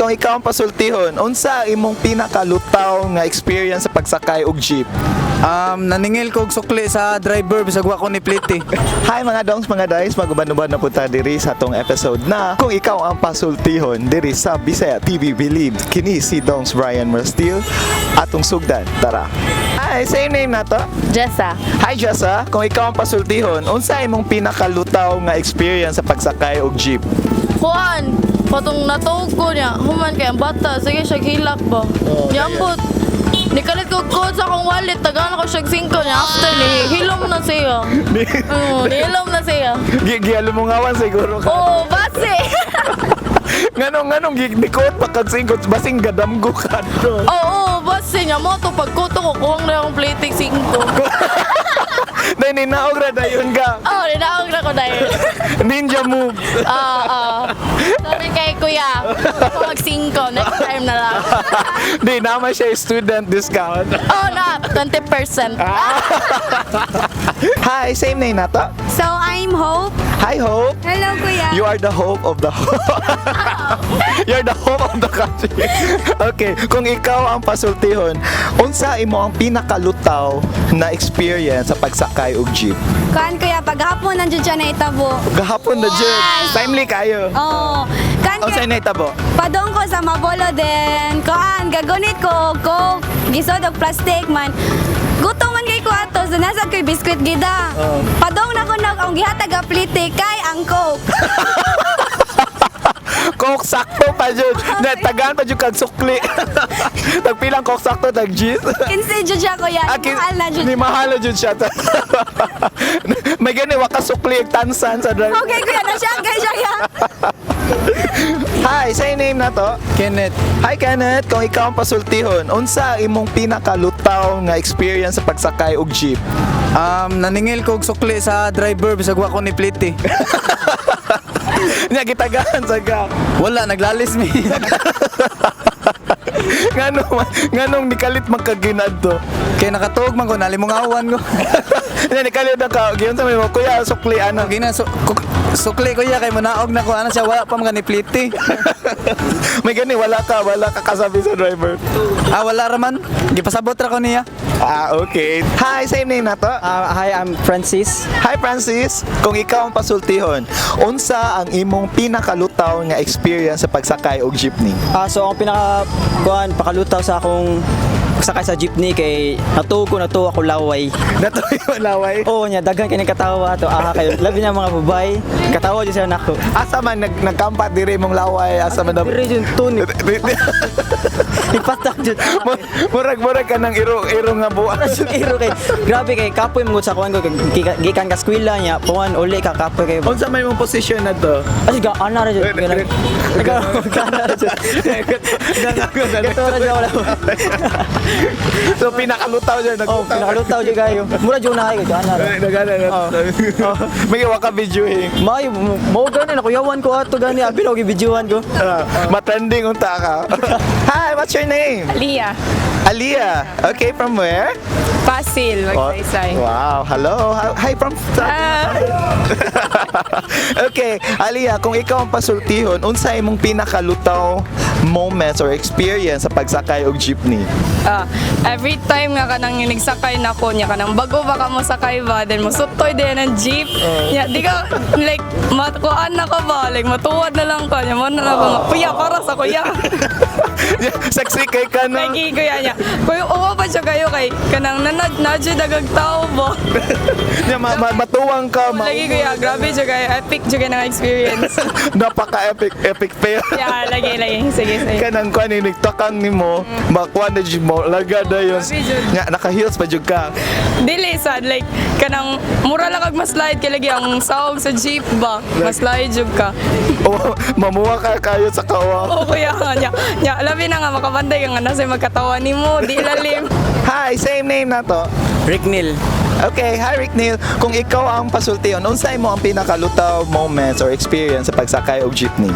Kung ikaw ang pasultihon, unsa ang imong pinakalutaw nga experience sa pagsakay og jeep? Naningil ko og sukli sa driver bisag wa ko ni plite. Hi mga dongs, mga days, maguban-uban na punta diri sa atong episode na kung ikaw ang pasultihon diri sa Bisaya TV Believe. Kini si Dongs Brian Merstil, atong sugdan. Tara. Hi, same name na to. Jessa. Hi Jessa, kung ikaw ang pasultihon, unsa imong pinakalutaw nga experience sa pagsakay og jeep? Kuan, patong natuog ko niya. Human kay ang bata, sige siya hilak ba. Oh, Niambot. Nikalit ko code sa akong wallet, tagaan ako siya 5 niya. After ni, hilom na siya. Oo, nihilom na siya. Gialumungawan siguro ka. Oo, base. Nganong gikot pa kag singkot basing gadamgo ka to. Oo, base niya mo to pagkuto ko kuwang na akong plating 5. Nay ninaog ra dayon ka. Oo, ninaog na ko dahil. Ninja move. Oo, oo. Sorry kay kuya. Ako mag 5, next time na lang. Di naman siya student discount. Oh, na, 20%. Hi, same name na to. So, I'm Hope. Hi Hope. Hello, Kuya. You are the hope of the You're the hope of the country. Okay, kung ikaw ang pasultihon, unsa imo ang pinakalutaw na experience sa pagsakay og jeep? Kuan, Kuya, paghapon nandiyan siya na itabo. Gahapon na jeep. Timely kayo. Oo. Kuan, Unsa Kuya, na itabo? padong ko sa Mabolo din. Kuan, gagunit ko, coke, gisod og plastic man. Gutom man kay ko ato, so nasa ko'y biskwit gida. Padong na ko nag ang gihatag aplite kay ang coke. Coke sakto pa jud. Na tagaan pa jud kag sukli. Tagpilang coke sakto tag jeep. 15 jud siya, Kuya. Mahal na jud. Ni mahal na jud siya. May gani wa ka sukli ug tansan sa driver. Okay, Kuya, na siya kay siya. Ya. Hi, say name na to. Kenneth. Hi Kenneth, kung ikaw ang pasultihon, unsa ang imong pinakalutaw nga experience sa pagsakay og jeep? Naningil ko og sukli sa driver bisag wa ko ni plite. Nya gitagaan sa ka. Wala, naglalis mi. Nganong nikalit magkaginad to? Kay nakatuog man ko, nalimungawan ko. Nya nikalit na ka, giyon sa may mo, kuya sukli ana. Gina su sukli ko iya kay munaog na ko ana siya wala pa man ni plite. May gani wala ka kasabi sa driver. Ah, wala ra man. Gipasabot ra ko niya. Ah, okay. Hi, same name na to. Hi, I'm Francis. Hi Francis, kung ikaw ang pasultihon, unsa ang imong pinakalutaw nga experience sa pagsakay og jeepney? So ang pinaka kuan pakalutaw sa akong sakay sa jeepney kay natuo ko natuwa ko laway. Natuyo laway. Oo niya daghan kay katawa to aha kayo. Labi na mga babae, katawa jud siya nako. Asa man nagkampat diri mong laway, asa man na Diri jud tuni. Ipatak jud. Murag ka ng iro iro nga buwan. Jud iro kay grabe kay kapoy mangud sa kuan ko kay gikan ka eskwela niya, puan uli ka kapoy kay. Unsa may mong posisyon na to? Asi ga ana ra jud. Ga ana ra jud. Gato ra jud wala. So pinakalutaw jud. Oh, pinakalutaw jud kayo. Mura jud na kayo, ana ra. Nagana na. May wa ka videoing. May, mo gani nakuyawan ko ato gani abi na gibidyohan ko. Matrending unta ka. Hi, what's your name? Leah. Aliyah. Okay, from where? Pasil, magsaysay. Oh, wow, hello. Hi from Ah. Okay, Aliyah, kung ikaw ang pasultihon, unsa imong pinakalutaw moments or experience sa pagsakay og jeepney? Ah, every time nga kanang nagsakay na ko niya kanang bago ba ka mo sakay ba then mosutoy din ng jeep. Nya di ka like matuan na ka ba like matuwad na lang ka niya mo na lang ko nga, kuya para sa kuya. Sexy kay ka no? Lagi kuya niya. Kuya uwa pa siya kayo kay kanang nanad na jud dagag tao ba. Nya, matuwang ka. Lagi kuya, grabe jud kayo epic jud kayo ng experience. Napaka epic epic fail. Yeah, lagi lagi. Sige, sige. Kanang kuan ni nagtakang nimo, makuan na jud mo, laga dayon. Grabe jud. Nya naka heels pa jud ka. Dili sad like kanang mura lang kag mas-slide kay lagi ang sawag sa jeep ba. Mas-slide jud ka. O, mamuha ka kayo sa kawa. Oo kuya nya. Nya labi na nga makabantay ka nga nasa magkatawa nimo, di lalim. Hi, same name na to. Rick Neal. Okay, hi Rick Neil. Kung ikaw ang pasultiyon, unsay mo ang pinakalutaw moments or experience sa pagsakay og jeepney?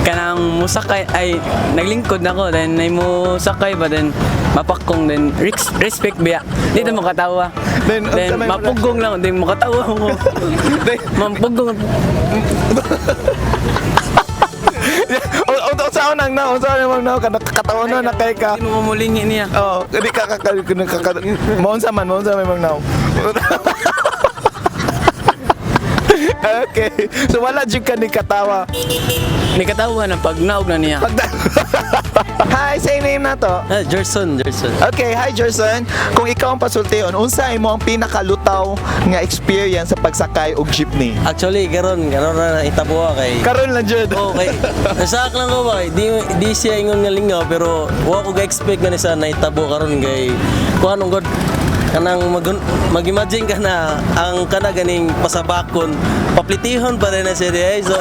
Kanang musakay ay naglingkod na ko then ay mo sakay ba then mapakong then respect biya dito mo katawa Then, then, unsa may mapugong lang then makatawa ko. Then, Mapugong. O unsa nang naon? Unsa man naon ka nakakatawa na kay ka. Di mo mamulingi niya. Oh, di ka ka ka ka ka maunsa man imong naon. Okay. So wala jud ka ni katawa. Nikatawa na pag naog na niya. Hi, say name na to. Ah, Gerson, Gerson. Okay, hi Jerson. Kung ikaw ang pasultihon, unsa imo ang pinakalutaw nga experience sa pagsakay og jeepney? Actually, karon karon na itabo kay. Karon lang jud. Okay. Nasak lang ko ba, di siya ingon nga lingaw pero wa ko ga-expect nga ni sa naitabo karon kay kuan god kanang mag-imagine ka na ang kana ganing pasabakon paplitihon pa rin na siya di ay. So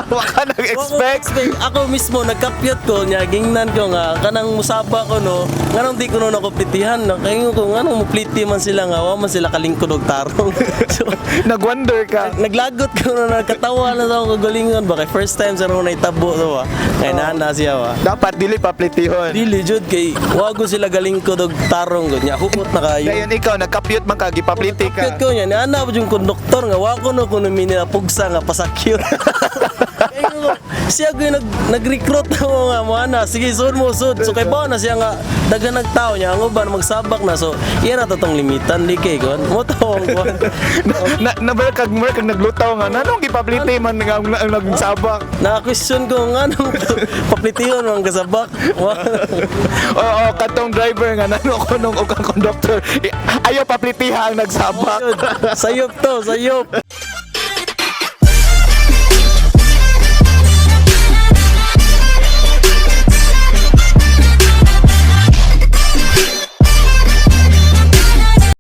Wa ka wa ko nag-expect. Ako mismo nagkapyot ko niya gingnan ko nga kanang musaba ko no nganong di ko no nakuplitihan no kay ko nganong mupliti man sila nga wa man sila kalingkod og tarong. So Nag-wonder ka. naglagot ko na nagkatawa na sa akong kagalingon ba kay first time sa akong naitabo to ba kay nana siya ba. Dapat dili paplitihon. Dili jud kay wago sila galingkod og tarong gud nya hukot na kayo. Dayon ikaw nagkapyot man ka gipapliti ka. Cute ko niya ni ana yung konduktor nga wa ko no kuno minila pugsa nga pasakyot. Kaya ko, siya ko yung nag-recruit na mo nga mo ana sige sud mo sud so kay ba na siya nga daghan nagtao niya ang uban magsabak na so iya na to tong limitan di kay kon mo to ang kuan. Na na kag mer kag naglutaw nga nanong gipapliti man nga ang nagsabak. Na-question ko nga nung paplitiyon ang kasabak. Oo, katong driver nga nano ko nung og ang conductor. Ayaw paplitiha ang nagsabak. Sayop to, sayop.